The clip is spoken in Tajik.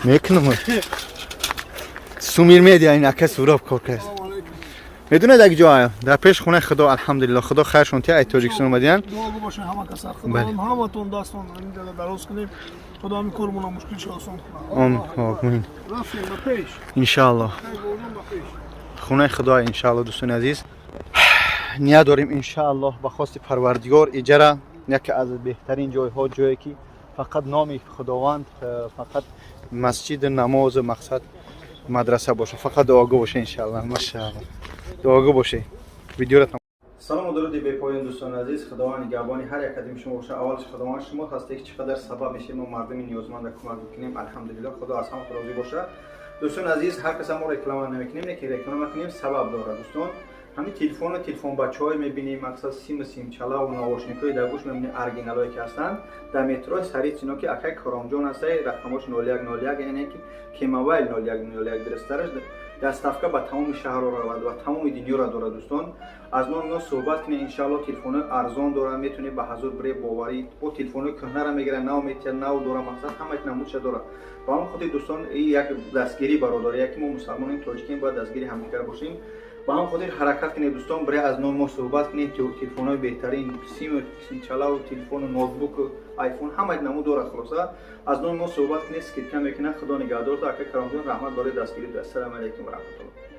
Мекунам. Сумир Медиа, ин ака Суроб кор кард. Медонед, як ҷо дар пеш хонаи Худо, алҳамдулилло, Худо хайршон тия, ай Тоҷикистон омадиян. Дуогу бошед ҳама каса. Худо Бале. ҳаматон дастон ҳаминҷода дароз кунем. Худо ҳамин кормона мушкилшо осон кунад. Омин. Рафтем ба пеш. Иншаалло. Хай, бозон ба пеш. Хонаи Худо, иншаалло. Дӯстони азиз, ният дорем, иншааллоҳ, ба хости Парвардигор, иҷара яке аз беҳтарин ҷойҳо, ҷое ки фақат номи Худованд, фақат масҷиду намозу мақсад мадраса боша. Фақат дуогӯ боша, иншаалло. Машаалло, дуогӯ боше. Видеоро. Салому дуруди бепоён, дӯстони азиз. Худованд нигаҳбони ҳар як қадими шумо боша. Аввалш, Худованд, шумо ҳастед, ки чӣ қадар сабаб мешед, мо мардуми ниёзманда кӯмак бикунем. Алҳамдулилло, Худо аз ҳама розӣ боша. Дӯстони азиз, ҳар каса мо реклама намекунем, не ки реклама кунем, сабаб дорад, дӯстон. Ҳамин телефону телефонбачаҳое мебинем, мақсад, симу симчалаву наушникҳои дар гӯш мебинем, оригиналое ки ҳастанд, дар метрои Царицыно, ки акай Коромҷон ҳастай, рақамош 0101, яъне ки Кемавайл 0101 дурусттараш. Доставка ба тамоми шаҳрро равад ва тамоми дунёро дорад. Дӯстон, аз номи мо суҳбат кунед, иншаалло. Телефонои арзон дорад, метавонед ба 1000 бире, боварӣ бо телефонои кӯҳнара мегирад, нав метиҳад, нав дора, мақсад, ҳама намудша дорад. Ба ҳамон хотир, дӯстон, и як дастгирӣ бародари, яке мо мусалмонем, тоҷикем, бояд дастгири ҳамдигар бошем. Ба ҳамон хотир ҳаракат кунед, дӯстон, бире аз номи мо суҳбат кунед. Телефонҳои беҳтарин, симу симчалаву телефону ноутбуку айфон, ҳама намуд дорад. Хулоса, аз номи мо суҳбат кунед, скидка мекунад. Худо нигаҳдорто. Ака Каромҷон, раҳмат барои дастгирӣ. Ассалому алайкум ва раҳматуллоҳ.